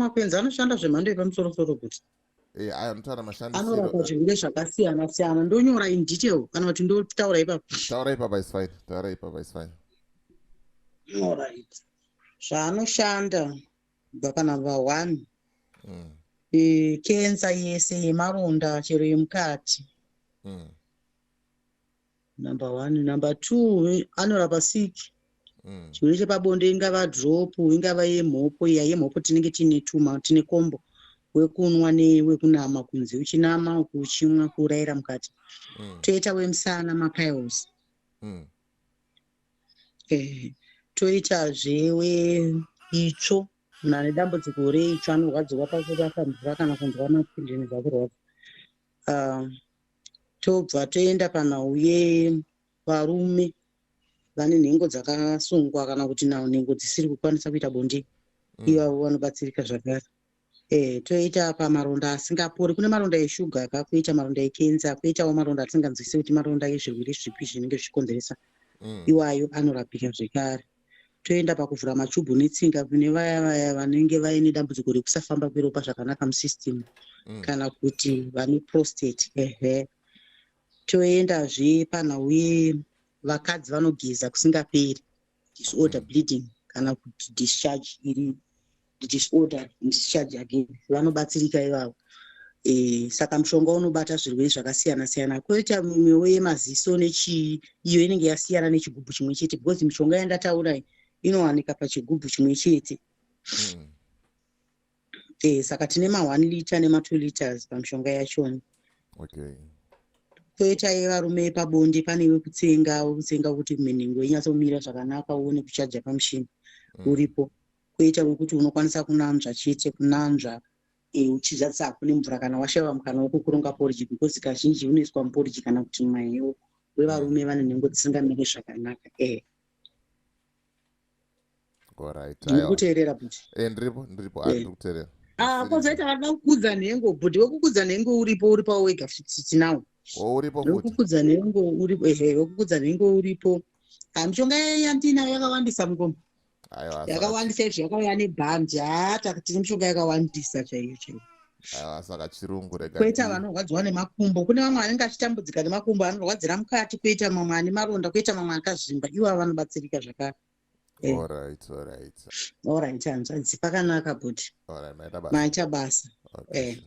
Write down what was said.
Makwenzi anoshanda zvemhando yepamusorosoro kuti Aya anotaura mashandisiro. Anorapa zvirwere zvakasiyana siyana. Ndonyora in detail kana kuti ndotaura ipapo? Taura ipapa is fine, taura ipapa is fine. Alright, zvaanoshanda kubva panumber one, kensa yese yemaronda, chero yemukati, number one. Number two, anorapa sick, chirwere chepabonde, ingava drop, ingava yemhopo. Iya yemhopo tinenge tiine tuma, tine combo wekunwa newekunama kunze, uchinama uku uchimwa kuurayira mukati. Toita wemusana, mapiles. Toitazve weitsvo, munhu ane dambudziko reitsvo, anorwadziwa pakurasa mvura kana kunzwa makidney dzakurwadza. Tobva toenda panhau yevarume vane nhengo dzakasungwa kana kuti nhengo dzisiri kukwanisa kuita bonde. Ivavo vanobatsirika zvakare. Toita pamaronda asingapori. Kune maronda eshuga ka, kuita maronda ekenza, kuitawo maronda atisinganzwisi kuti maronda ezvirwere zvipi zvinenge zvichikonzeresa. Iwayo anorapika zvekare. Toenda pakuvhura machubhu netsinga kune vaya vaya vanenge vaine dambudziko rekusafamba kweropa zvakanaka musystem kana kuti vane prostate, ehe. Toendazve panhau yevakadzi vanogeza kusingaperi, disorder bleeding kana kuti discharge iri disorder, discharge again, vanobatsirika ivavo. Saka mushonga unobata zvirwere zvakasiyana siyana. Koita mimwewo yemaziso nechii, iyo inenge yasiyana nechigubhu chimwe chete, because mishonga yandataura iyi inowanika pachigubhu chimwe chete. Saka tine ma1 liter nema2 liters pamishonga yachona. Koita yevarume pabonde, pane wekutsenga, wekutsenga kuti nhengo inyatsomira zvakanaka, uone kuchaja pamushini, uripo. Koita wekuti unokwanisa kunanzva chete, kunanzva uchizadzisa hako nemvura kana washaiwa mukana wekukuronga porridge, because kazhinji unoiswa muporridge kana kuti mumahewo, wevarume vane nhengo dzisingamiri zvakanaka. Alright. Ndiri kuteerera kuti. Ndiripo, ndiripo. Ah, ndiri kuteerera. Ah, kozoita varida kukudza nhengo, bhuti wekukudza nhengo uripo, uripo wega tinawo. Oh, uripo futi. Wekukudza nhengo uripo, ehe, wekukudza nhengo uripo. Ah, mishonga yandinayo yakawandisa, mukoma. Aiwa, saka Yakawandisa izvi, yakauya nebhandi. Ha, tine mishonga yakawandisa chaiyo chaiyo. Aiwa, saka chirungu rega. Koita vanorwadziwa nemakumbo. Kune vamwe vanenge achitambudzika nemakumbo anorwadzira mukati, koita mamwe ane maronda, koita mamwe akazvimba. Iwava vanobatsirika zvakare. Alright. Alright, hanzvadzi, pakanaka bhuti. Alright, maita basa. Maita basa. Okay.